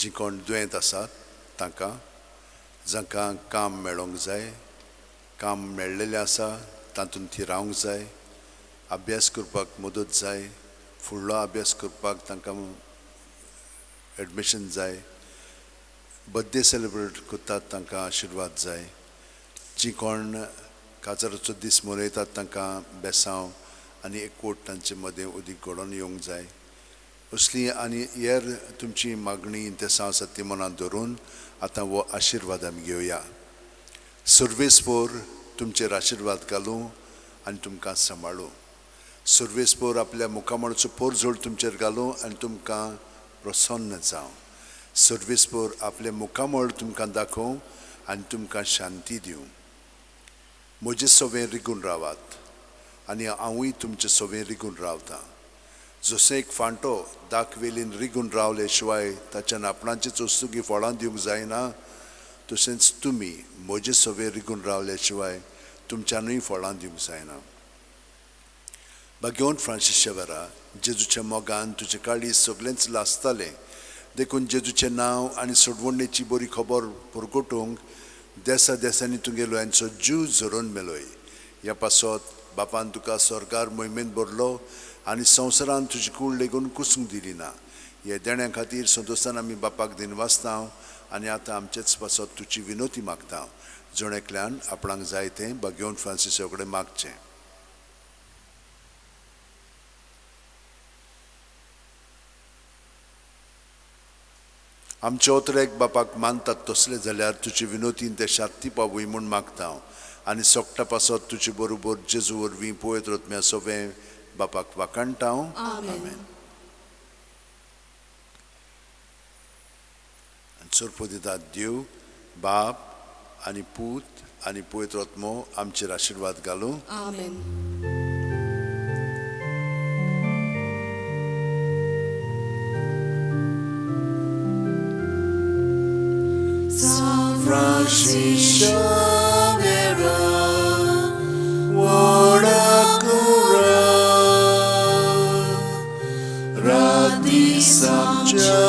जीं कोण दुयेंत आसात तांकां, जांकां काम मेळोंक जाय, काम मेळ्ळेलें आसा तातूंत ती रावंक जाय, अभ्यास करपाक मदत जाय, फुडलो अभ्यास करपाक तांकां एडमिशन जाय, बड्डे सेलिब्रेट करतात तांकां आशिर्वाद जाय, जीं कोण काजाराचो दीस मनयतात तांकां बेसांव आनी एकवट तांचे मदें उदीक घडोवन येवंक जाय. असली आनी हेर तुमची मागणी इंतेसांव आसात ती मनांत धरून आतां हो आशिर्वाद आमी घेवया. सर्वेस्पोर तुमचेर आशिर्वाद घालूं आनी तुमकां सांबाळूं. सर्वेस्पोर आपल्या मुखामळाचो पोरजोड तुमचेर घालूं आनी तुमकां प्रसन्न जावं. सर्वेस्पोर आपलें मुखामळ तुमकां दाखोवं आनी तुमकां शांती दिवं. म्हजे सवें रिगून रावात आनी हांवूय तुमचे सवें रिगून रावतां. जसो एक फांटो दाखवेलीन रिगून रावले शिवाय ताच्यान आपणाचीच वस्तुगी फळां दिवंक जायना, तशेंच तुमी म्हजे सवें रिगून रावले शिवाय तुमच्यानूय फळां दिवंक जायना. भाग्यवंत फ्रांसीस शेवरा, जेजूच्या मोगान तुजें काळीज सगळेंच लासतालें, देखून जेजूचें नांव आनी सोडवणेची बरी खबर परगटूंक देसा देसांनी तुगेलो यांचो जीव झरोवन मेलोय. ह्या पासत बापान तुका स्वर्गार मोहिमेंत भरलो आनी संवसारान तुजी कूड लेगून कुसूंक दिली ना. ह्या देण्या खातीर संतोशान आमी बापाक दिनवासता आनी आतां आमचेच पासत तुजी विनोती मागता. जण एकल्यान आपणाक जाय तें भाग्यवंत फ्रांसीसा कडेन मागचें. आमचे ओतरेक बापाक मानतात तसले जाल्यार तुजे विनोतीन ते शांती पावूय म्हूण मागता आनी सोकटा पासत तुजे बरोबर जेजू वरवीं पवित्र आत्म्या सवें बापाक वाखाणटा. आमेन. आनी सोरपदितात देव बाप आनी पूत आनी पवित्र आत्मो आमचेर आशिर्वाद घालूं. आमेन. Francis Xavier, Warakura, Rati Samchamoga,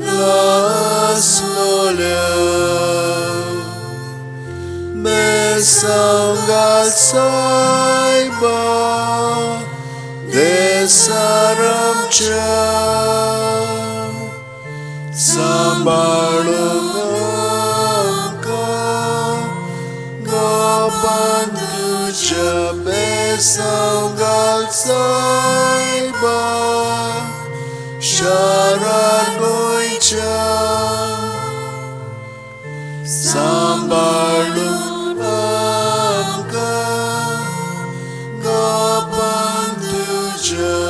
Las Lola, Besangal Saiba, Desaramcha. सांबाळूंक आमकां गोपान तुज्या बेसांव घाल सायबा शारार गोंयच्या. सांबाळूंक आमकां गोपान तुज्या.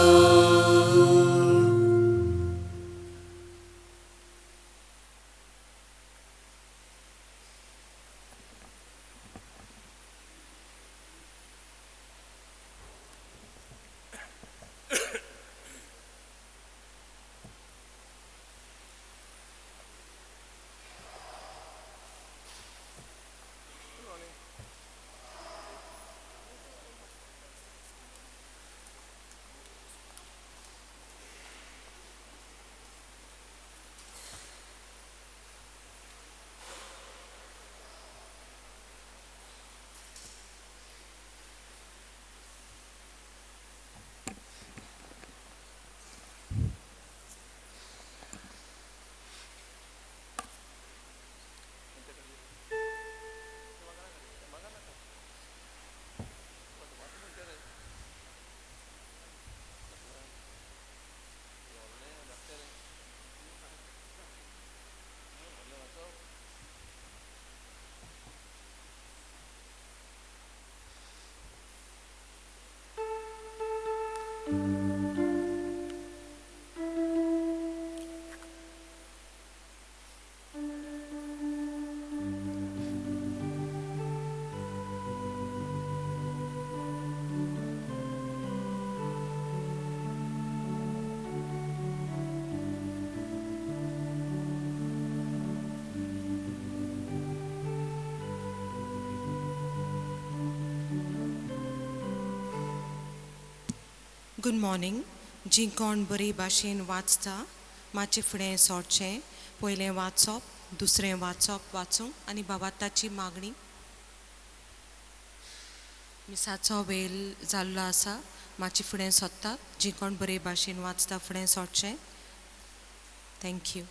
Good morning. जीं कोण बरी भाशेन वाचता मातशें फुडें सोडचें. पयलें वाचप, दुसरें वाचप वाचूंक आनी बाबाताची मागणी. मिसाचो वेल जाल्लो आसा, मातशें फुडें सोदतात. जीं कोण बरे भाशेन वाचता फुडें सोडचें. Thank you.